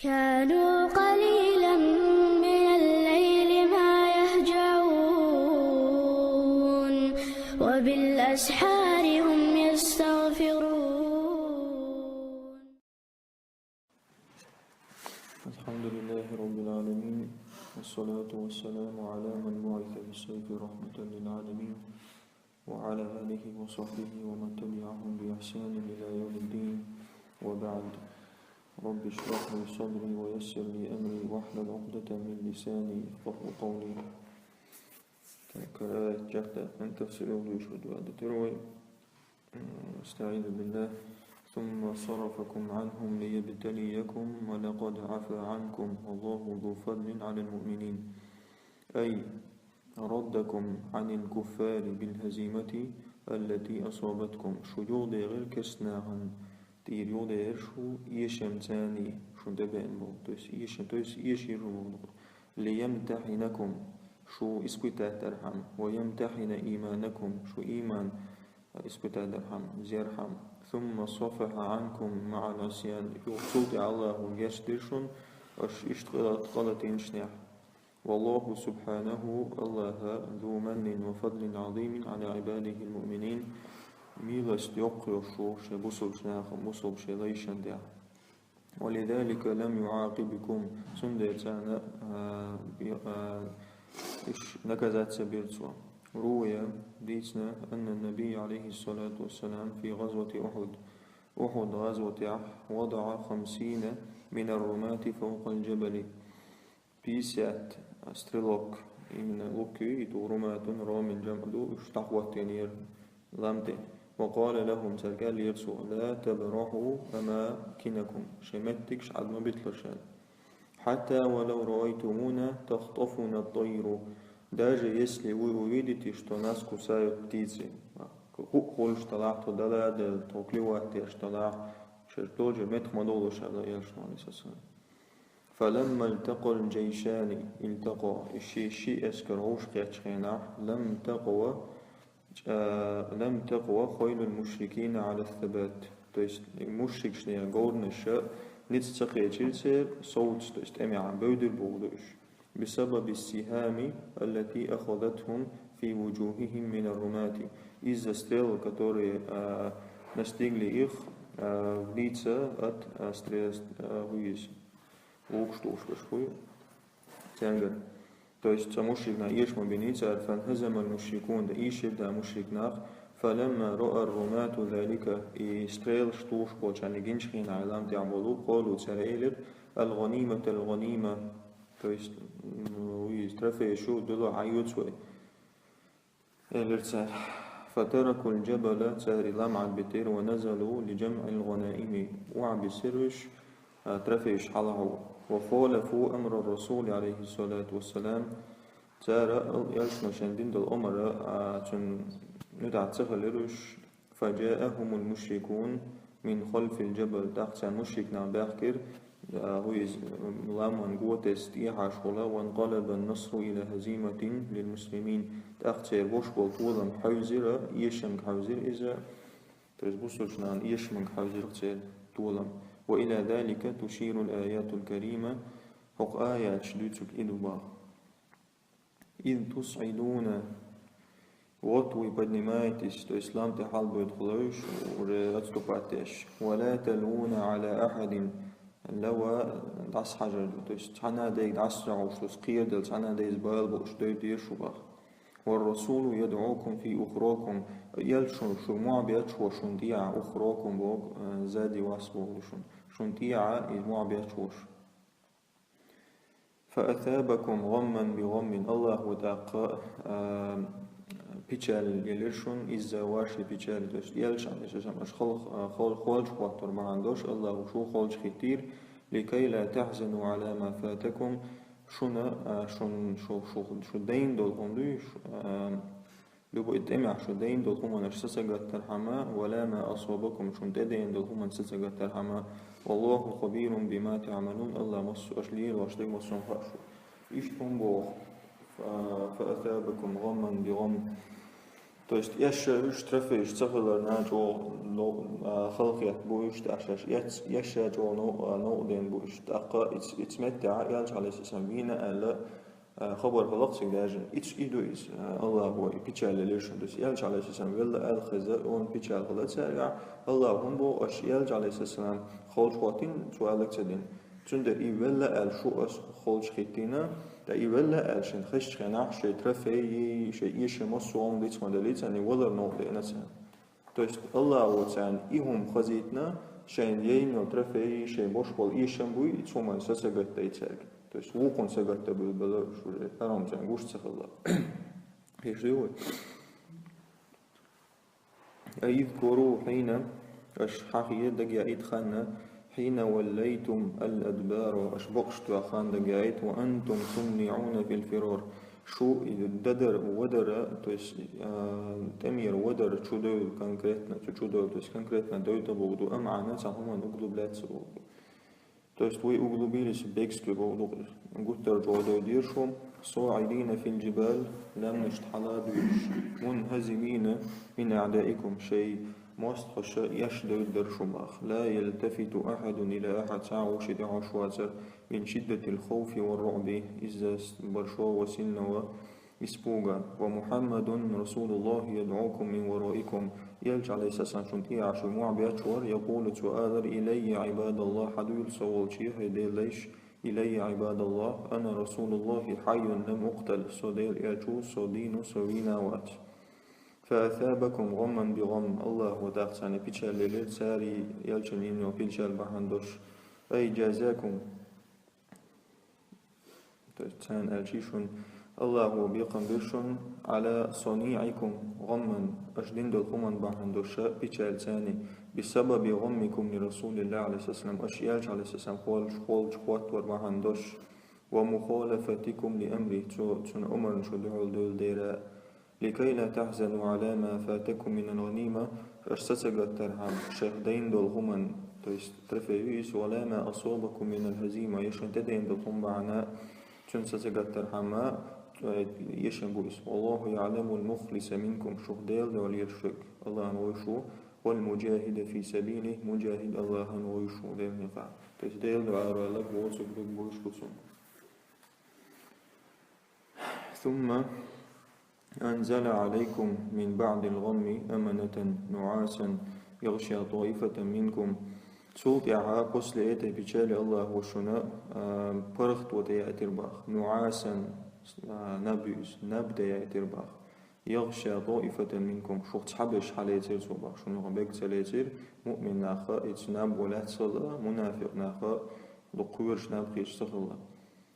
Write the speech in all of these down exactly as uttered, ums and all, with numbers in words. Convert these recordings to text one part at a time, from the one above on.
كانوا قليلا من الليل ما يهجعون، وبالأسحار هم يستغفرون. الحمد لله رب العالمين، والصلاة والسلام على من بعث بالسيف رحمة للعالمين، وعلى آله وصحبه ومن تبعهم بإحسان إلى يوم الدين، وبعد. رب اشرح لي صدري ويسر لي أمري واحلل عقدة من لساني يفقهوا قولي. Так, э, чахта, ан тафсир улуш ва дуа да тирой. أستعيذ بالله. ثم صرفكم عنهم ليبتليكم ولقد عفا عنكم والله ذو فضل على المؤمنين. أي ردكم عن الكفار بالهزيمة التي أصابتكم. Шу юхадехар керста нахана тӀера, юхадехар шу эшамца, шун тӀабеана болу. То есть эшам, то есть эшийра шу боху. ليمتحنكم, шу испытать дархьама. ويمتحن إيمانكم, шу иман испытать дархьама, зерхьама. ثم صفح عنكم مع العصيان. Юха цул тӀаьхьа Аллахо гечдира шуна, аша иштта къа-, къа латийнашехь. والله سبحانه, Аллахь, ذو من وفضل عظيم على عباده المؤمنين, милость йоккха йолуш ву шен бусалба нахана, бусалба шен лайшна тӀехь. ولذلك لم يعاقبكم, цундела царна, а, би-, а, уьш наказать ца бира цо. روي, дийцина, أن النبي عليه الصلاة والسلام في غزوة أحد, Ухьуд гӀазотехь, وضع خمسين من الرماة فوق الجبل. Пятьдесят стрелок, именно луки, и ту руматун, ромин жамӀ ду, уьш дӀахӀоттийнера лам тӀе. وقال لهم, цаьрга аьллера цо: لا تبرحوا أماكنكم, шайн меттигаш Ӏад ма битлалаш аьлла. حتى ولو رأيتمونا تخطفنا الطير, даже если вы увидите, что нас кусают птицы. Ху-, хуьлуш талахь тхо даладала, тхо клевать деш талахь, шаьш долчу метта ма довлуш аьлла Элчано, алейхиссалам. فلما التقى الجيشان التقى, и ши, ши эскар гӀовш кхеттачу хенахь, لم تقو, а, لم تقو خيل المشركين على الثبات. То есть мушрикашна говранаша ницкъ ца кхечира церан совца, то есть тӀемехь бевдира боху ду уьш. بسبب السهام التي أخذتهم في وجوههم من الرماة. Из-за стрел, которые, а, настигли их, а, в лица от, а, стрел, а, вуьйз. Лукаш тухуш берш буй цаьргара. То есть цхьа мушрик нах эшам бина цара, فانهزم المشركون, дан ийшира дан мушрик нах, فلما رأى الرماة ذلك, и стрелаш тухуш болчарна гинчхьана Ӏелам тӀехь болу, قالوا, цара элира: الغنيمة الغنيمة, то есть, м, уьйз трофей шу, дуьло хьайоьцу вай. Элира цара. فتركوا الجبل, цара и лам Ӏад битира, ونزلوا لجمع الغنائم, охьабисира уьш, а, трофейш хьалахьо. وخالفوا أمر الرسول عليه الصلاة والسلام, цара ал-, Элчано шайн дина долу омара, а, цуьнан нуьдахь ца хилира уьш. فجاءهم المشركون من خلف الجبل, тӀаккха царна мушрик нах баьхкира, а, хӀу иза, ламан го тесна тӀехьашхула, وانقلب النصر إلى هزيمة للمسلمين. ТӀаккха церан беш болу толам хьевзира, эшамга хьевзира иза, то есть бусалба нахана эшамга хьевзира церан толам. وإلى ذلك تشير الآيات الكريمة, хӀокху аяташ дуьйцург и ду боху. إذ تصعدون, вот вы поднимаетесь, то есть лам тӀе хьалабойтуш хилла уьш, уже отступать деш. ولا تلوون على أحد, лава дӀасахьажар ду, то есть цхьана а дайга дӀасахьажош, кхерадала цхьана а дайца бала бууш, дойр деза шу боху. والرسول يدعوكم في أخراكم, Элчано шу мохь бетташ ву шуна тӀехьа, أخراكم боху, э, сзади вас боху шуна, шуна тӀехьа иза мохь бетташ ву шу. فأثابكم غما بغم, Аллахо тӀаккха, а, печаль елира шуна, из-за вашей печали, то есть Элча, аша хала-, а, хол-, холчу хӀоттор бахьана долуш, Аллахо шу холчу хӀиттийра, لكي لا تحزنوا على ما فاتكم, шуна, а, шун, шу, шу, шу дайна долу хӀума дуй, шу, а, любой тӀемехь шу дайна долу хӀуманаш сацагаттархьама, ولا ما أصابكم, шуна тӀедайна долу хӀуманаш сацагаттархьама, والله خبير بما تعملون, Аллах массо аша лелош дерг массо а хаьа шуна. Иштта хӀума боху, фа-, فأثابكم غما بغم. То есть, эшша уьш трофейш ца хиларна чӀогӀа но-, а, халахетта бу уьш, тӀаккха шаьш эц-, эшша чӀогӀа но-, а, новкъа дена бу уьш. ТӀаккха иц-, иц меттехь Элча, Ӏалайхиссалам, вийна аьлла, а, хабар хилла цига даьржина. Иц и ду иза, а, Аллахо и печаль лелира шуна. То есть, Элча, Ӏалайхиссалам, велла аьлла хеза, он печаль хилла цаьргахь. Аллахо хӀун боху, аша Элча, Ӏалайхиссалам, холчу хӀоттийна, цо аьлларг ца дина. Цундела и велла аьлла шу ас холчу хӀиттийна, ткъа и велла аьлла шайн хезачу хенахь шайн трофей, шайн эшам массо а хӀума дицма далийца, и валар новкъа деана царна. То есть Аллахо царна и хӀума хазийтина, шайн яйна йолу трофей, шайн бошхо эшам буй, и цхьа хӀуманна са ца гатдай цаьрга. То есть вукхунна са гатта буьйлабелла уьш уже, хӀара хӀума царна гуш ца хилла. Хезаш дуй вай? اذكروا حين, аша хьахе дагаяийта ханна, حين وليتم الأدبار, аша бакъ тоьхна ханна дагаяийта, وأنتم تمنعون في الفرار. Шу и дадар, вадар, то есть, а, тӀемера вадар чудевлла конкретно, цу чудевлла, то есть конкретно девлла бохург ду, амма цхьа хӀуманна углубляться бохург ду. То есть вы углубились в бегство бохург ду, гуттар а чӀогӀа девлла дара шу, صاعدين في الجبال, лаьмнашна хьала а дуьйлуш, منهزمين من أعدائكم, шайн мостагӀаша эшна девлла дара шу боху. لا يلتفت أحد إلى أحد, цхьа а вовшийн тӀе хьожуш вацара, من شدة الخوف والرعب, из-за баршо ва сильного испуга. ومحمد رسول الله يدعوكم من ورائكم. Элча, Ӏалайхиссалам, шуна тӀехьа шуна мохь бетташ вара, يقول, цо алара: إلي عباد الله, хьадуьйла со волче, хӀай Делан лайш, إلي عباد الله, أنا رسول الله حي لم أقتل, со Делан элча ву, со дийна ву, со вийна вац. فأثابكم غما بغم, Аллахо тӀаккха царна печаль лелира, цара Элчанна йина йолу печаль бахьана долуш. أي جازاكم, То есть царна аьлча шуна, Аллахо бекхам бира шуна, على صنيعكم غما, аша дина долу хӀуманна бахьана долуш печаль царна, بسبب غمكم لرسول الله عليه الصلاة والسلام, аша Элча, Ӏалайхиссалам, холчу, холчу хӀоттавар бахьана долуш, ومخالفتكم لأمره, цо, цуьнан омранна шу дуьхьал девлла дера. لكي لا تحزنوا على ما فاتكم من الغنيمة, аша са ца гатдархьама, шайх дайна долу хӀуманна, то есть трофей ю иза, ولا ما أصابكم من الهزيمة, я шайн тӀедайна долу хӀума бахьана, цуьнан са ца гатдархьама, э, эшам бу иза. والله يعلم المخلص منكم, шух Делан дуьхьа лелаш верг Аллахьан вуьйш ву, والمجاهد في سبيله, муджахид Аллахьан вуьйш ву Делан некъа. То есть Делан дуьхьа араваьлларг воцург верг вуьйш ву цунна. ثم أنزل عليكم من بعد الغم أمنة نعاسا يغشى طائفة منكم. Цул тӀаьхьа, после этой печали, Аллахо шуна, а, паргӀато тӀеяийтира боху. نعاسا, а, наб ю иза, наб тӀеяийтира боху. يغشى طائفة منكم, шух цхьаберш хьалецира цо боху, шуна юха берг ца лецира, муъмин наха, иза наб валлалц хилла, мунафикъ наха, дукха кхоьруш наб хеташ ца хилла.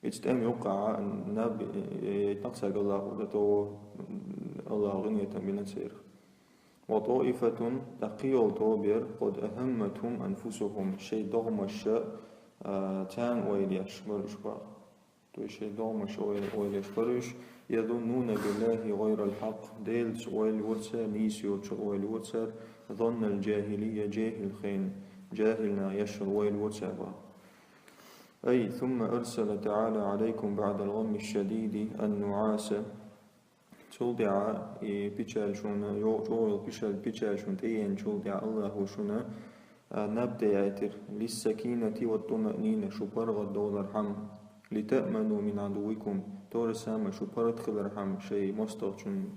Иза тӀем юккъехь наб яйтинарг цаьрга Аллахо, то Аллахо гӀинойтам бина церах. وطائفة, ткъа кхин йолу тоба яра, قد أهمتهم أنفسهم, шайн догӀмаша, а, царна ойла еш бара уьш боху. То есть шайн догӀмаша ойла, ойла еш бара уьш, يظنون بالله غير الحق, Делаца ойла йо цара, нийса йоцуш ойла йо цара, ظن الجاهلية, жехӀил хенан, жехӀил наха еш йолу ойла йо цара боху. أي ثم أرسل تعالى عليكم بعد الغم الشديد النعاس. Цул тӀаьхьа и печаль шуна, йо-, чӀогӀа йолу печаль, печаль шуна тӀееанчул тӀаьхьа Аллахо шуна, а, наб тӀеяийтира, للسكينة والطمأنينة, шу паргӀат довлархьама, لتأمنوا من عدوكم, то же самое, шу паргӀат хилархьама, шайн мостагӀчун,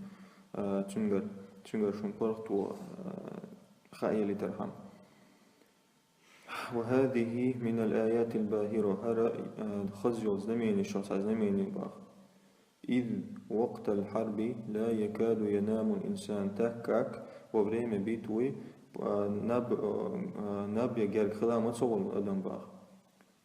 а, цуьнгара, цуьнгара шуна паргӀато, а, хаа елийтархьама. وهذه من الآيات الباهرة, хӀара, а, хаза йолу знаменеш, цхьа знамени боху. إذ وقت الحرب لا يكاد ينام الإنسان, так как во время битвы, а, наб, а, наб ян герга хила ма ца волу адам боху.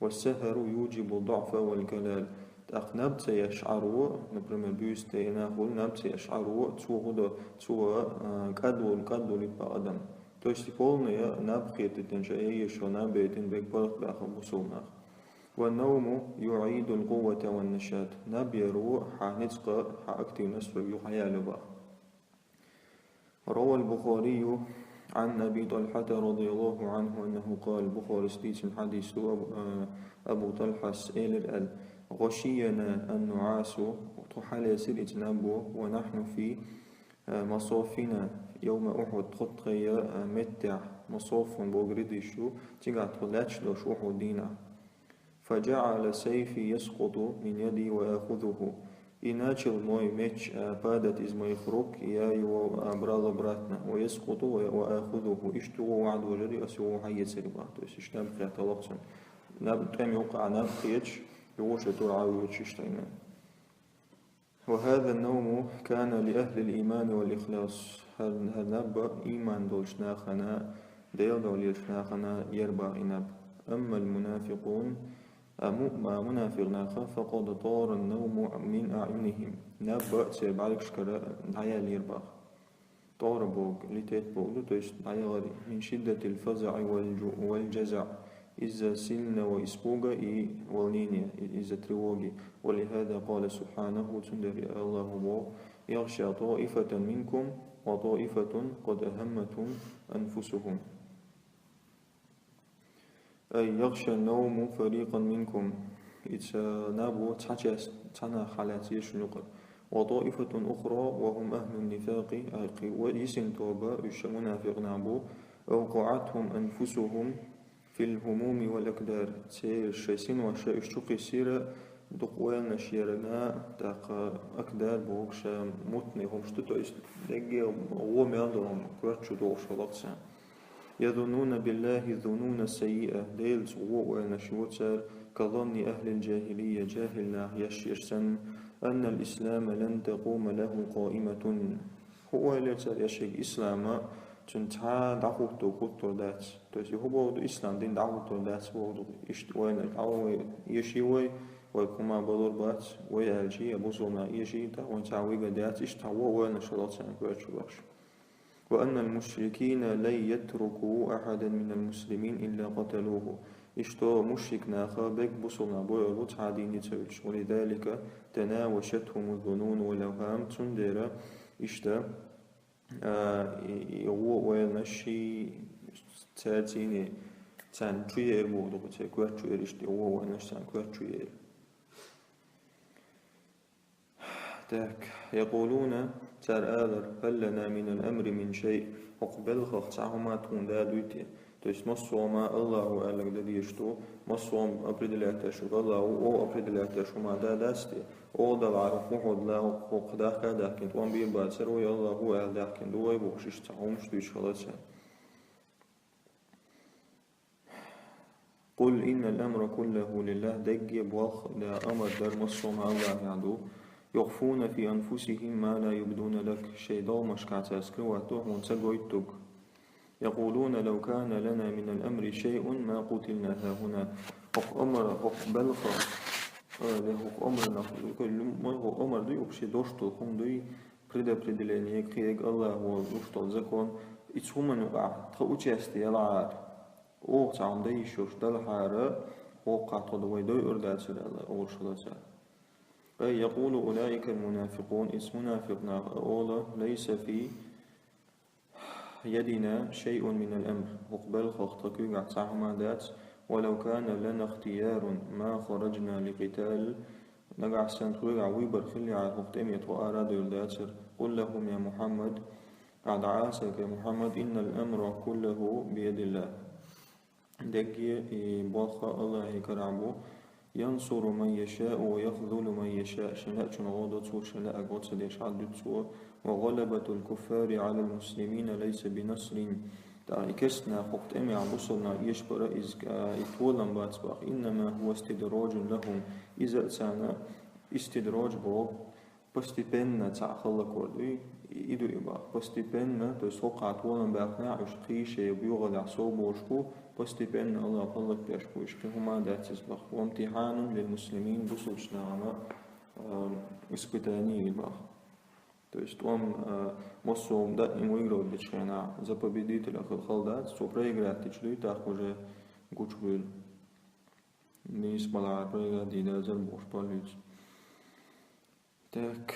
والسهر يوجب الضعف والكلال. ТӀаккха наб ца еш Ӏаро, например, буьйса тӀе нах волу наб ца еш Ӏаро, цо хӀун до, цо, а, кӀадволу, кӀадволуьйту боху адам. То есть полная наб хетийтина, ша еш йолу наб яйтина берг паргӀатбаьхна бусулба нах. والنوم يعيد القوة والنشاط. Наб яро хьан ницкъ, хьан активность верг юхаяло боху. روى البخاري عن أبي طلحة رضي الله عنه أنه قال, Бухарис дийцина хьадис ду, Абу, а, Абу Талхьас элира аьлла: غشينا النعاس, тхо хьалецира иза наб, ونحن في مصافنا يوم أحد, тхо тхоай меттехь, масофун боху ридиш ю, цигахь тхо лаьтташ долуш Ухьуд дийнахь. فجعل سيفي يسقط من يدي وآخذه. И начал мой меч падать из моих рук, я его брал обратно, ويسقط وآخذه, иштта ву ваьхьа дожари, ас ву хьаэцари бах. То есть иштта наб кхетта лохцун. Наб тӀем юкъа наб кхеташ, юха шен тур Ӏавоьдуш иштта. وهذا النوم كان لأهل الإيمان والإخلاص. ХӀара, хӀара наб ийман долчу нахана, Делан дуьхьа лелачу нахана яра бах и наб. أما المنافقون, амма мунафикъ наха, فقد طار النوم من أعينهم. Наб церан бӀаьргашкара дӀаяьллера бах. طار боху, лететь боху ду, то есть дӀаяхара. من شدة الفزع والجزع, из-за сильного испуга и волнения, из-за тревоги. ولهذا قال سبحانه, цундела Аллахо боху: يغشى طائفة منكم وطائفة قد أهمتهم أنفسهم. أي يغشى النوم فريقا منكم. И цхьа наб цхьа часть, цхьа нах хьалаьцна шуна юкъара. وطائفة أخرى وهم أهل النفاق, ай кхин йисина тоба, уьш мунафикъ нах бу, أوقعتهم أنفسهم في الهموم والأكدار. Церан шайн синош уьш чу кхиссира, дукха ойланаш ярна, тӀаккха акдар боху ша мутный хӀумаш ду, то есть дегге гӀо мел долу хӀума коьрта чу догӀуш хилла царна. يظنون بالله الظنون السيئة, Делаца гӀо ойланаш йо цара, كظن أهل الجاهلية, жаьхӀил наха еш еш санна, أن الإسلام لن تقوم له قائمة. ХӀун ойла йо цара, еш ислама цуьнан цхьа дӀахӀутту хӀуттур дац. То есть и хӀун боху ду, ислам дин дӀахӀуттур дац боху ду. Иштта ойла, а вай еший вай, вай кхума балур бац, вай аьлчий, я бусулба нах еший, тӀаккха вайн цхьа вига дац, иштта цхьа вон ойланаш хилла царна коьрта чу бахьаш. وأن المشركين لن يتركوا أحدا من المسلمين إلا قتلوه. Иштта мушрик наха бегга бусулба нах бойур бу цхьа дийне ца вуьтуш. ولذلك تناوشتهم الظنون والأوهام. Цундела иштта, а, и, и гӀо ойланаш ший цаьрца царна чу еара боху ду, церан коьрта чу еара, иштта и гӀо ойланаш царна коьрта чу еара. Так, يقولون, цара алар: هل لنا من الأمر من شيء. ХӀокху балхах цхьа хӀума тхуна да дуй те? То есть массо а хӀума Аллахо аьлларг дан дезаш ду, массо а хӀума определять деш верг Аллахо ву, оха определять деш хӀума да дац те? Оха далахьара хӀокху хӀокху дахка а даьхкина, тӀом бийр бацара вай, Аллахо ву аьлла даьхкина ду вай бохуш, иштта цхьа хӀумаш дуьйцуш хилла цара. قل إن الأمر كله لله, дегге болх а, амар дар массо а Аллахьехь ду. يخفون في أنفسهم ما لا يبدون لك, шайн догӀмашкахь цара скрывать до хьуна ца гойтург. يقولون لو كان لنا من الأمر شيء ما قتلنا هاهنا. ХӀокху амара, хӀокху балха, а, я хӀокху амарна, хӀокху амар дуй, хӀокху шен дош долу хӀума дуй, предопределение, кхин Аллахо луш долу закон, и цу хӀуманна юкъахь тхан участие ялахьара, оха цхьа хӀума дан йиш йолуш далахьара, оха тхо вай дойур дацара аьлла, олуш хилла цара. أي يقول أولئك المنافقون, иза мунафикъ наха олу: ليس في يدنا شيء من الأمر, хӀокху балхах тхан куьйгахь цхьа хӀума дац, ولو كان لنا اختيار ما خرجنا لقتال, нагахь санна тхоьгахь выбор хиллехьара, хӀокху тӀаме тхо ара а девр дацара. قل لهم يا محمد, ахь дӀаала цаьрга, я Мухьаммад, إن الأمر كله بيد الله. Дегге и болх Аллахьан карахь бу. ينصر من يشاء ويخذل من يشاء. Шен лаьа чунна гӀо до Цо, шен лаьа гӀо ца деш хьал дуьту Цо. وغلبة الكفار على المسلمين ليس بنصر. ТӀаккха и керста нах хӀокху тӀемехь бусалба нах эшбар иза, а, и толам бац бах. إنما هو استدراج لهم. Иза а царна истидраж боху, постепенно цхьаъ хӀаллаквар дуй, и ду и бах. Постепенно, то есть хӀокху толам баьхнехь, уьш кхийша боьхалехь сов болуш бу, постепенно Аллахо хӀаллакбеш бу уьш, кхин хӀума дац иза бах. وامتحان للمسلمين, бусалбачу нахана, а, испытание и бах. То есть тӀом, а, массо а хӀума даим выигрывать дечу хенахь, за победителя хила хала дац, цо проиграть дича дуй, тӀаккха уже гучубуьйлу. Нийса балахьара проиграть дийр дацара бохуш бара дуьйцу. Так.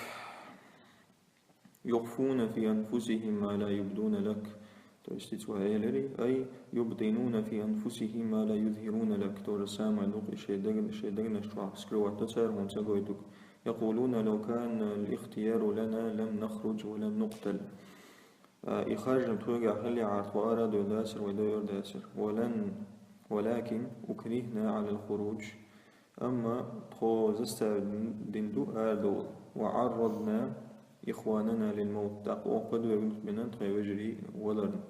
يخفون في أنفسهم ما لا يبدون لك. То есть, иза вай элира, أي يبطنون في أنفسهم ما لا يظهرون لك. То же самое, дукха шайн даг-, шайн дегнаш чохь скрывать до цара хьуна ца гойтург. يقولون لو كان الاختيار لنا لم نخرج ولم نقتل. А, и харжам тхоьгахь хиллехьара, тхо ара а доьлла дацара, вай дойур а дацара. ولن، ولكن أكرهنا على الخروج. Амма тхо заставить дина ду арадовла. وعرضنا إخواننا للموت. ТӀаккха оха подвергнуть бина тхоьгахь вежарий валарна.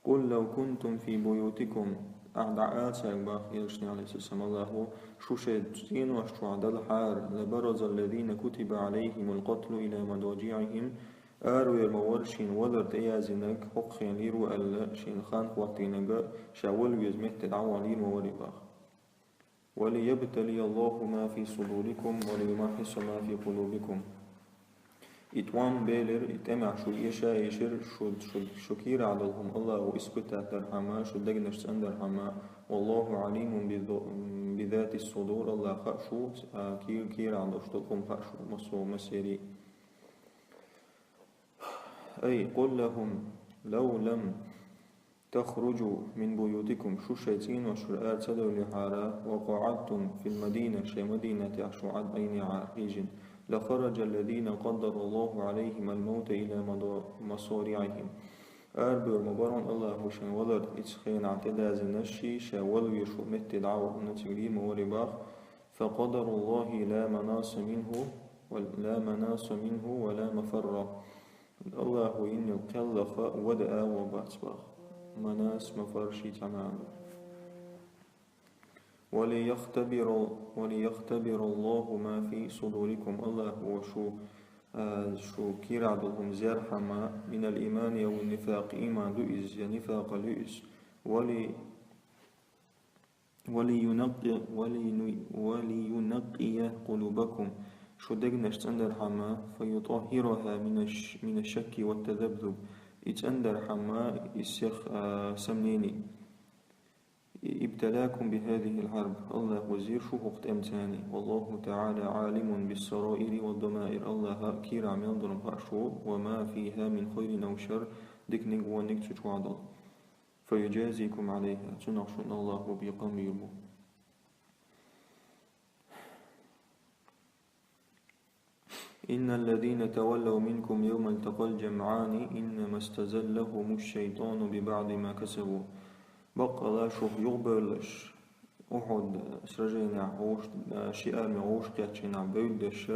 قل لو كنتم في بيوتكم. Ахьа дӀаала цаьрга, боху Элчане, Ӏалайхиссалам, Аллахо, шу шайн цӀенош чохь далахьара, لبرز الذين كتب عليهم القتل إلى مضاجعهم. Аравер ма вара шена валар тӀеяздинарг, хӀокху хенахь лийр ву аьлла, шена хан хӀоттийнарг, ша вала веза метте дӀавахьа лийр ма вара и, боху. وليبتلي الله ما في صدوركم وليمحص ما في قلوبكم. И тӀом белира, и тӀемехь шу эша а эшира, шу, шу, шу кийрахь долу хӀума Аллахо испытать дархьама, шу дегнаш цӀандархьама. والله عليم بذ-، بذات الصدور. Аллахьа хаьа шу, а, кийра-, кийрахь долуш долу хӀума хаьа шу, массо-, массеран а. أي قل لهم لو لم تخرجوا من بيوتكم. Шу шайн цӀенош чуьра ара ца девллехьара, وقعدتم في المدينة, шайн Мадинатехь шу Ӏад Ӏийнехьара хьийжина, لخرج الذين قدر الله عليهم الموت إلى مضا-، مصارعهم. Арабевр ма бара хьуна Аллахо шайн валар, иштта хенахь тӀедаздинарш, ша вала везаш волу метте дӀавахана цига лийр ма вара и, боху. فقدر الله لا مناص منه، لا مناص منه ولا مفر. Аллахо йинарг кхелха вада агӀо бац, боху. Манас, мафар ши цхьа маьӀна ду. وليختبر، وليختبر الله ما في صدوركم. Аллахо шу, а, шу кийрахь долу хӀума зерхьама, من الإيمان أو النفاق, ийман ду иза я нифакъ ю иза. ولي ولينقي، ولين-، ولينقي قلوبكم. Шу дегнаш цӀандархьама, فيطهرها من الش-، من الشك والتذبذب. И цӀандархьама, и сих, а, сомнений. ابتلاكم بهذه الحرب. Аллахо зийра шу хӀокху тӀемца. والله تعالى عالم بالسرائر والضمائر. Аллахьа кийрахь мел долу хӀума хаьа шу, وما فيها من خير أو شر, диканиг, вониг цу чохь долу. فيجازيكم عليها. Цунах шуна Аллахо бекхам бийр бу. إن الذين تولوا منكم يوم التقى الجمعان إنما استزلهم الشيطان ببعض ما كسبوا. Баккъала шух юхабевлларш, Ухьуд сраженехь вовш-, ши арми вовшахкхеттачу хенахь бевддерш,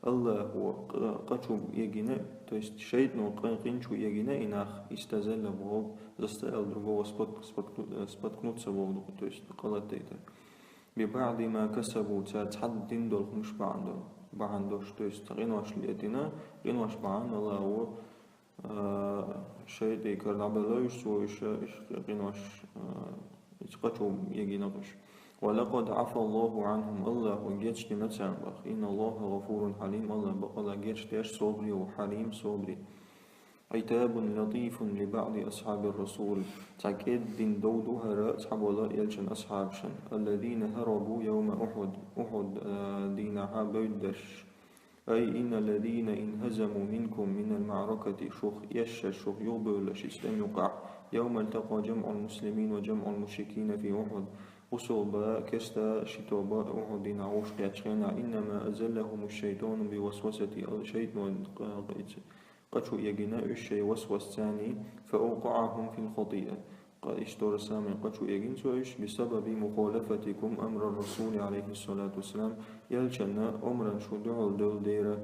Аллахо къ-, къа чу эгина, то есть шайтано къа-, къин чу эгина и нах, استزلهم, заставил другого спот-, споткну-, споткнуться боху, то есть къа латайтар. ببعض ما كسبوا, цара цхьаддина долу хӀумаш бахьана долу, бахьана долуш, то есть къинош летийна, къинош бахьана Аллахо, а, шайтӀан кара дӀабелла уьш, цо уьш, уьш къинош, а, иза къа чу эгина уьш. ولقد عفا الله عنهم, Аллахо гечдина царна, боху. إن الله غفور حليم, Аллах баккъала гечдеш собаре ву, Хьалим, собаре. عتاب لطيف لبعض أصحاب الرسول. Цхьа кӀеддина дов ду хӀара цхьаболу Элчан асхьабашна. الذين هربوا يوم أحد. Ухьуд, а, дийнахьа бевддерш. أي إن الذين انهزموا منكم من المعركة, шух эшшаш, шух юхабевлларш иза тӀеман юкъахь. يوم التقى جمع المسلمين وجمع المشركين في أحد. Бусалба керста ши тоба Ухьуд дийнахь вовшахкхеттачу хенахь, إنما أزلهم الشيطان بوسوسته. Ал-, шайтано къа-, къа-, къа чу эгина уьш шайн васвасца, فأوقعهم في الخطيئة. Къа-, иштта то же самое къа чу эгина цо уьш, بسبب مخالفتكم أمر الرسول عليه الصلاة والسلام, Элчанан омрана шу дуьхьал девлла дера,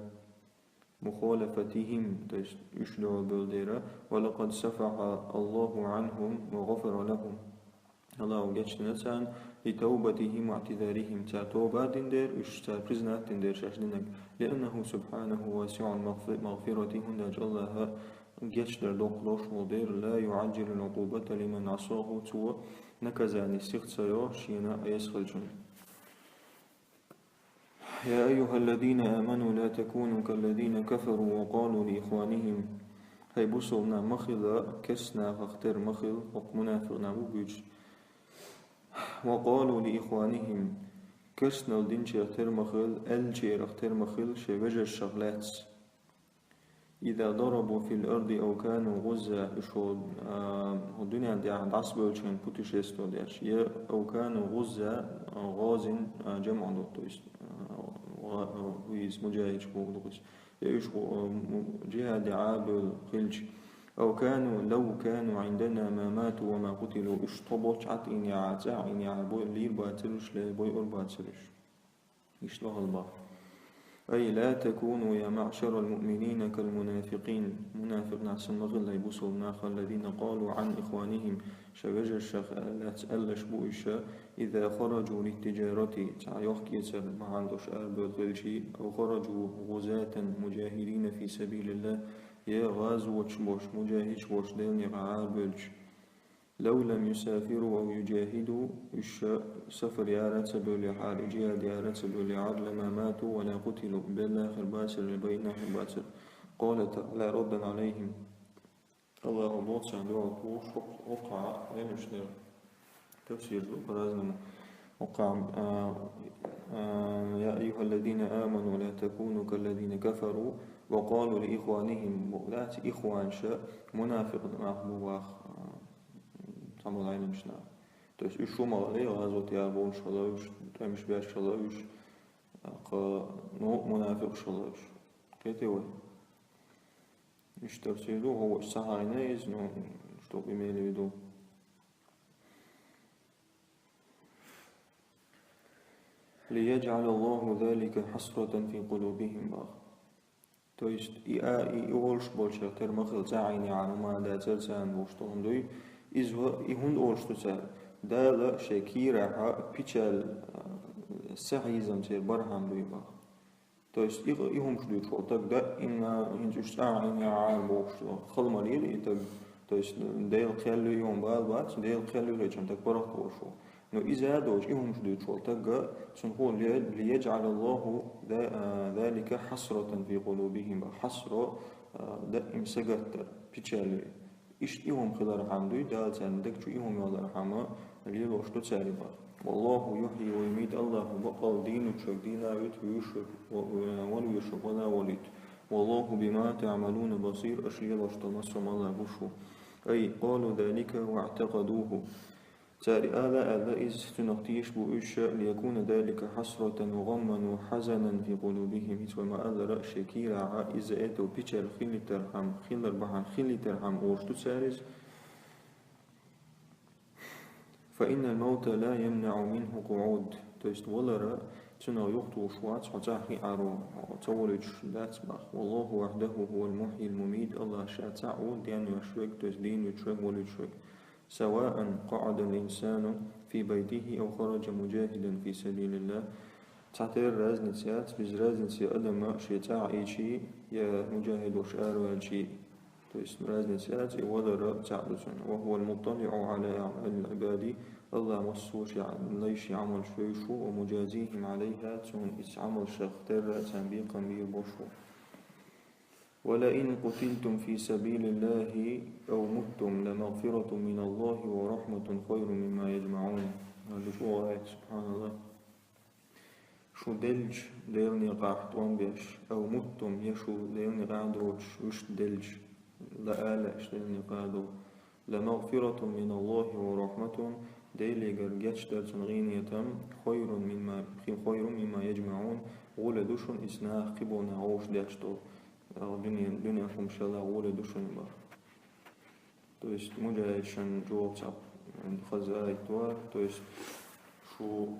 مخالفتهم, то есть уьш дуьхьал девлла дера, ولقد صفح الله عنهم وغفر لهم. Аллахо гечдина царна, لتوبتهم واعتذارهم, цара тоба дина дера, уьш цара признать дина дера шаьш динарг, لأنه سبحانه واسع المغف-، المغفرة, хӀунда аьлча Аллахьа гечдар доккха долуш волу дера, لا يعجل العقوبة لمن عصاه, цо наказание сиха ца йо шена Ӏеса хиллачунна. يا أيها الذين آمنوا لا تكونوا كالذين كفروا وقالوا لإخوانهم. ХӀай бусалба нах, ма хила керста нахах тера ма хила, хӀокху мунафикъ нах бу буьйцуш. وقالوا لإخوانهم. Керстаналла динчех тера ма хила, аьллачарах тера ма хила, шайн вежаршах лаьцна. إذا ضربوا في الأرض أو كانوا غزا, уьш хӀокху, а, хӀокху дуьнен тӀехь дӀасабевллачу хенахь путешествовать деш, я أو كانوا غزا, а, гӀазин, а, жамӀ ду, то есть, а, ва, а, вуйис муджахидаш боху дукхис. Я уьш ху-, а, м-, джихаде Ӏабевлла хилча. أو كانوا، لو كانوا عندنا ما ماتوا وما قتلوا. Уьш тхо болчу Ӏатийна яхьа, цӀа Ӏийна яхьа, бой лийр бацара уьш, ле, бой ур бацара уьш. Иштта вахал бах. أي لا تكونوا يا معشر المؤمنين كالمنافقين. Мунафикъ нах санна ма хилла бусалба нах, الذين قالوا عن إخوانهم. Шайн вежаршах лаьцна аьллаш бу уьш, إذا خرجوا للتجارة. Цхьа йохк-эцар бахьана долуш арабевлла хилча, أو خرجوا غزاة مجاهدين في سبيل الله. Я гӀазоташ болуш, муджахидаш болуш Делан некъа арабевлча. لو لم يسافروا أو يجاهدوا, уьш сафар яра а ца бевллехьара, джихад яра а ца бевллехьара, لما ماتوا ولا قتلوا, белла хир бацара, ле, байина хир бацара. قال تعالى ردا عليهم. Аллахьа боху царна дуьхьал, хӀокху, хӀокху Ӏилманчаша тафсир ду по-разному. ХӀокху, а, а, يا أيها الذين آمنوا لا تكونوا كالذين كفروا وقالوا لإخوانهم, боху, лаьцна ихванаш, мунафикъ нах бу бах, а, цхьаболу Ӏилманчаша. То есть уьш шу ма хилла, гӀазот яр болуш хилла уьш, тӀемаш беш хилла уьш, кха, ну, мунафикъаш хилла уьш. Кхетий вай? Иштта тафсир ду, хӀокхо ца хьайна иза, ну, что имели в виду. ليجعل الله ذلك حسرة في قلوبهم, бах. То есть, и, а, и, и олуш болчех тера ма хилла, цӀа Ӏийна яхьа, хӀума дацара царна бохуш тохана дуй. Иза ва-, и хӀунда олуш ду цара? Дала шайн кийрахь печаль, а, сахьийзам церан бархьама дуй, бах. То есть, и, и хӀумаш дуьйцуш волу стаг даимна хӀинца уьш цӀа Ӏийна яхьара бохуш, хала ма лела и стаг. То есть, Делан кхел ю и хӀума бала бац, Делан кхел ю хилча стаг паргӀат волуш ву. Но иза а доцуш, и хӀумаш дуьйцуш волу стаг, цунна хӀун ле-, ليجعل الله ذا-, а, ذلك حسرة في قلوبهم. Хьасро, а, даим сагатдар, печаль. Иштта и хӀума хилархьама дуй, Дала царна даг чу и хӀума йолархьама лелош ду цара, бах. والله يحيي ويميت, Аллахьа бакъалла дийна волчуьнга дийна а вуьту, вуьйш волчуьнга ву-, ву-, ван вуьйш волчуьнга ван а волуьйту. والله بما تعملون بصير, аша лелош долу массо а Аллахьа гуш ву. أي قالوا ذلك واعتقدوه. Цара и ала а аьлла, иза цунах тешаш бу уьш, ليكون ذلك حسرة وغما وحزنا في قلوبهم. ХӀинца вай ма-аллара, шайн кийрахь иза это печаль хилийтархьама, хилар бахьана хилийтархьама олуш ду цара иза. فإن الموت لا يمنع منه قعود. То есть валар цунах юхатухуш вац, хьо цӀахь хиъна Ӏаро, хьо ца волуьйтуш дац, бах. والله وحده هو المحيي المميت. Аллахь ша цхьаъ ву, денвеш верг, то есть дийна вуьтуш верг, волуьйтуш верг. سواء قعد الإنسان في بيته أو خرج مجاهدا في سبيل الله. Цхьатерра разница яц, без разницы, адам шен цӀахь Ӏийчий я муджахид волуш араваьлчий. То есть разница яц, и валар цхьаъ ду цунна. وهو المطلع على أعمال العباد. Аллахь массо а шен лайшин Ӏамалш вевзаш ву, ومجازيهم عليها, цунна иза Ӏамалшах терра царна бекхам бийр болуш ву. ولئن قتلتم في سبيل الله أو متم لمغفرة من الله ورحمة خير مما يجمعون. Аьлла шу вац, субханаллахь. Шу делча, Делан некъахь тӀом беш, أو متم, я шу Делан некъахь доцуш, вуьшта делча, ла а лаьаш Делан некъахь ду. لمغفرة من الله ورحمة, Делегара гечдар, цуьнан къинхетам, خير مما، خير مما يجمعون, гӀоле ду шуна иза наха, кхиболу наха вовшах детташ долу, а, дуьне-, дуьненан хӀуманаш гӀоле ду шуна, бах. То есть муджахидашна чӀогӀа цхьа хаза аят ду, то есть шу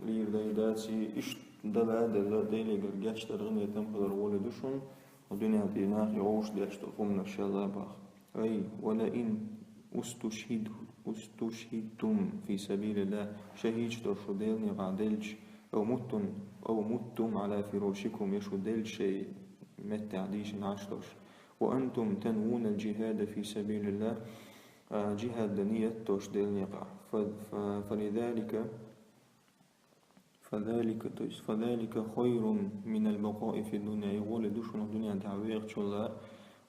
лийр дай даций, иштта дала а делла, Делегара гечдар, къинхетам хилар гӀоле ду шуна, дуьненан тӀе нахе вовшах детташ долу хӀуманаш, бах. أي ولئن استشهد، استشهدتم في سبيل الله, шахӀидаш долуш шу Делан некъахь делча, أو متم، أو متم على فراشكم, я шу делча шайн меттехь дийшина Ӏаш долуш. وأنتم تنوون الجهاد في سبيل الله, а, джихӀад дан ниет долуш Делан некъахь. Фа-, фа-, فلذلك فذلك, то есть فذلك خير من البقاء في الدنيا, и гӀоле ду шуна дуьнен тӀехь вехачул а,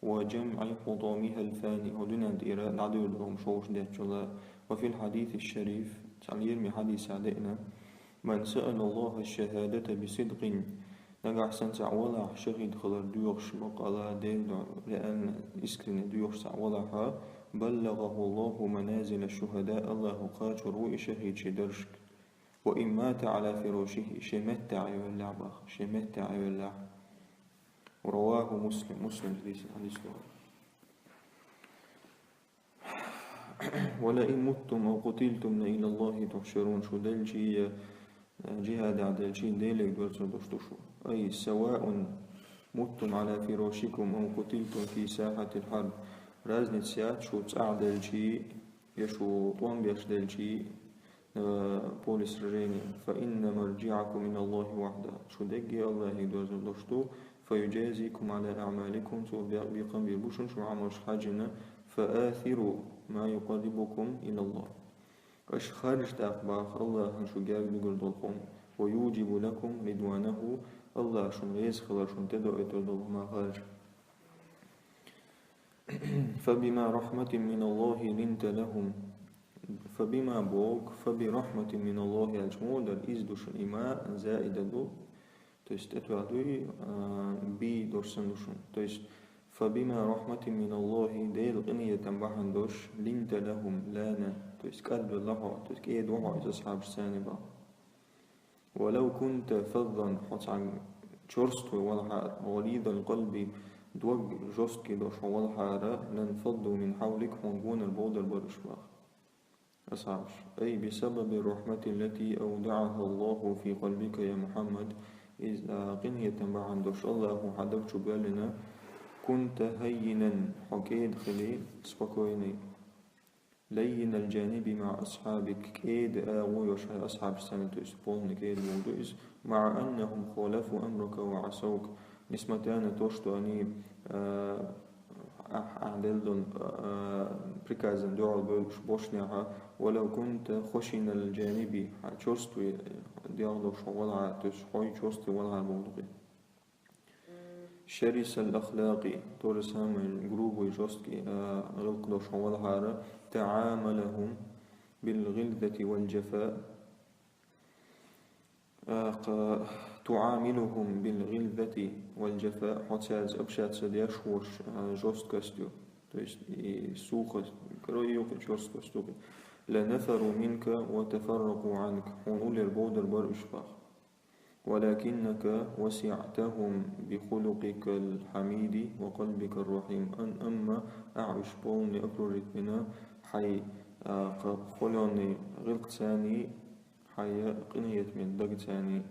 وجمع حطامها الفاني, хӀокху дуьнен тӀера дӀадуьйр долу хӀума шовшадеттачул а. وفي الحديث الشريف, цхьа лераме хьадисехь деана: من سأل الله الشهادة بصدق, нагахь санна цхьаъ валахь шахӀид хилар доьхуш, бакъалла Делан дуьхьа реально, искренне доьхуш цхьаъ валахь, بلغه الله منازل الشهداء, Аллахьа кхачор ву и шахӀидийн даржашка. وإن مات على فراشه, шен меттехь Ӏевеллехь боху, шен меттехь Ӏевеллехь. رواه مسلم, Муслима дийцина хьадис ду. ولئن متم أو قتلتم لإلى الله تحشرون, шу делчий я, э, джихӀадехь делчий Деле доьрзур долуш ду шу. أي سواء متم على فراشكم أو قتلتم في ساحة الحرب. Разница яц, шу цӀахь делчий, я шу тӀом беш делчий, э, поле сражения. فإن مرجعكم إلى الله وحده. Шу дерриге Аллахе доьрзур долуш ду. فيجازيكم على أعمالكم, цо бекъ-, бекхам бийр бу шуна шу Ӏамалш хьаьжжина. فآثروا ما يقربكم إلى الله. Аша харжа тӀаккха боху Аллахьан шу герга дуьгур долу хӀума. ويوجب لكم رضوانه, Аллахь шуна реза хилар шуна тӀедоуьйтур долу хӀума харжа. فبما رحمة من الله لنت لهم. فبما боху, فبرحمة من الله аьлча муха дара, иза ду шуна, и ма заида ду, то есть тӀетоьхна дуй, а, би долуш санна ду шуна. То есть فبما رحمة من الله, Делан къинхетам бахьана долуш, لنت لهم, лана, то есть кӀадвелла хьо, то есть кӀеда ву хьо иза асхьабашца боху. ولو كنت فظا, хьо цхьа чорствой валахьара, غليظ القلب, дог жёсткий долуш хьо валахьара, لانفضوا من حولك, хьуна гонара бовдар бара уьш боху. Асхьабаш. أي بسبب الرحمة التي أودعها الله في قلبك يا محمد, иза, а, къинхетам бахьана долуш Аллахьо хьан даг чу боьллина, كنت هينا, хьо кӀеда хили, спокойный. لين الجانب مع أصحابك, кӀеда агӀо йолуш хьайн асхьабашца, то есть полный кӀеда волу ду иза, مع أنهم خالفوا أمرك وعصوك, несмотря на то, что они, а, ахь, ахь делла долу, а, приказан дуьхьал бевлла уьш болушехь, ولو كنت خشن الجانب, хьан чорствой дегӀ долуш хьо валахьара, то есть хьо чорствой валахьара боху ду-кх. شرس الأخلاق, то же самое грубый, жёсткий, а, гӀиллакх долуш хьо валахьара, تعاملهم بالغلظة والجفاء, а, кха, تعاملهم بالغلظة والجفاء, хьо цаьрца общаться деш волуш, а, жёсткостью, то есть и сухость, короче, юкъа чорствость юкъа. لنفروا منك وتفرقوا عنك, хьуна уллера бовдар бара уьш боху. ولكنك وسعتهم بخلقك الحميد وقلبك الرحيم. Ан-, амма ахь уьш полный окружить вина хьайн, а, кха, холёный гӀиллакхацаний, хьайн къинхетаме дагацаний.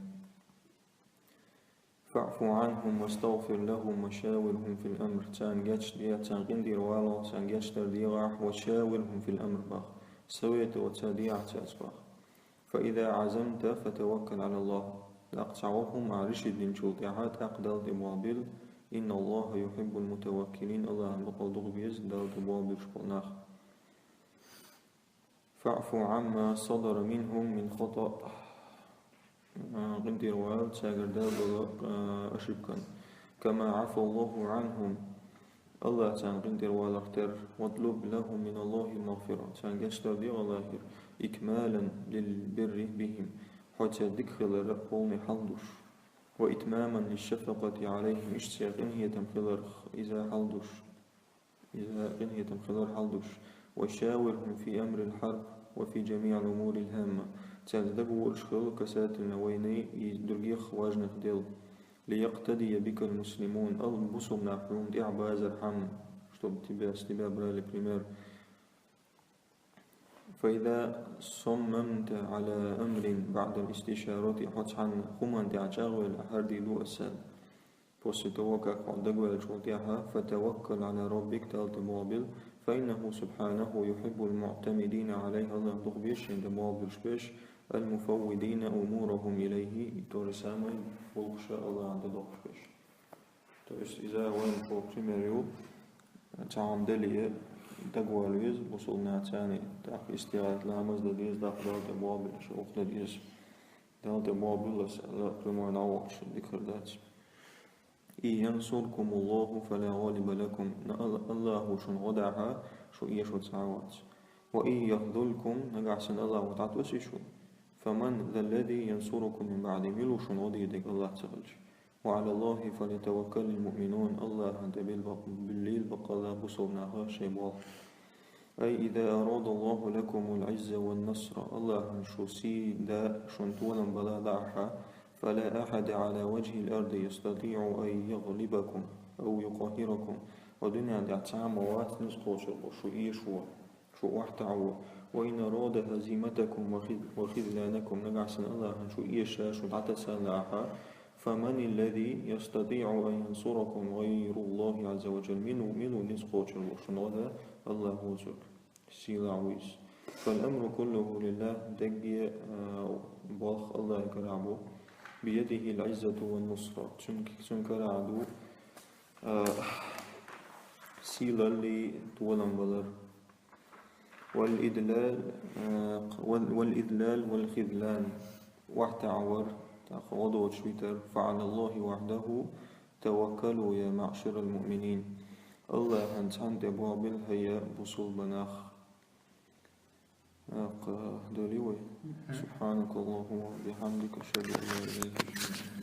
فاعف عنهم واستغفر لهم وشاورهم في الأمر. Царна гечде, царна къинтӀера валахь, царна гечдар дехьа, وشاورهم في الأمر боху. Совета оцу дехьа цаьрца боху. فإذا عزمت فتوكل على الله. ТӀаккха цхьа хӀума ахь решить динчул тӀаьхьа тӀаккха Далла тӀе болх билла. إن الله يحب المتوكلين. Аллахьан бакъ дукха беза Далла тӀе болх буьйлуш болу нах. فاعف عما صدر منهم من خطأ. А, къинтӀера вала цаьргара даьлла долу, а, ошибкан. كما عفا الله عنهم. Аллахь царна къинтӀера валарх терра. واطلب لهم من الله المغفرة. Царна гечдар дехьа Аллахьера. إكمالا للبر بهم. Хьо церан дика хилар полный хьалдуш. وإتماما للشفقة عليهم. Иштта церан къинхетам хиларх иза хьалдуш. Иза къинхетам хилар хьалдуш. وشاورهم في أمر الحرب وفي جميع الأمور الهامة. Цаьрца дагавуьйлуш хила касательно войны и других важных дел. ليقتدي بك المسلمون. Ал бусулба нах хьуна тӀаьхьа базархьама, чтобы тебя, с тебя брали пример. فإذا صممت على أمر بعد الاستشارة, хьо цхьана хӀуманна тӀехь чӀагӀвелла, хӀара дийр ду аса. После того, как хьо дагаваьллачул тӀаьхьа, فتوكل على ربك, Далла тӀе болх билла, فإنه سبحانه يحب المعتمدين عليه, Аллахь дукха беза шена тӀе болх буьйлуш берш, المفوضين أمورهم إليه, и то же самое, гӀуллакхаш Аллахьана тӀедоккхуш берш. То есть иза вайна чӀогӀа пример ю, цхьа хӀума дале, дагавала веза бусулба нахаца, тӀаккха истихара, ламаз дан деза, тӀаккха Далла тӀе болх билла, укх дан деза. Далла тӀе болх билла аса, Аллахь прямой дӀавахча дика хир дац. إن ينصركم الله فلا غالب لكم. Ал-, Аллахьо шуна гӀо дахь, шу эшо цхьа а вац. وإن يخذلكم, нагахь санна Аллахьо дӀатосий шу, فمن ذا الذي ينصركم من بعده, мила ву шуна гӀо дийр дерг Аллахь ца хилча? وعلى الله فليتوكل المؤمنون, Аллахьана тӀе билла бакъ-, билла бакъалла бусулба наха шайн болх. أي إذا أراد الله لكم العز والنصر, Аллахӏа шун сий да, шун толам бала лаахь, فلا أحد على وجه الأرض يستطيع أن يغلبكم أو يقهركم. Ва дунен тӀа цхьа а ма вац низ кхочургва, шу эшавар, шу охьатаӀавар. وإن أراد هزيمتكم وخذ-, وخذلانكم, нагахь санна Аллахӏа шу эша, шу дӀатасса лаахь, فمن الذي يستطيع أن ينصركم غير الله عز وجل. Мила ва, мила ва низ кхочургва шун гӀо да, Аллахӏ воацар. Сийлахь ва из. فالأمر كله لله, деррига, а, болх Аллахӏа карахь ба. بيده العزة والنصرة. Цун, цун карахь да, а, сийлаллеи толам балар. والإذلال, а, وال-, والإذلال والخذلان. ОхьатаӀавар, тӀаккха гӀо доацаш витар. فعلى الله وحده توكلوا يا معشر المؤمنين. Аллахӏа цхьанна тӀа боагӀа, хӀай бусалба нах. ТӀаккха дале вай. سبحانك اللهم وبحمدك، أشهد أن لا إله إلا أنت.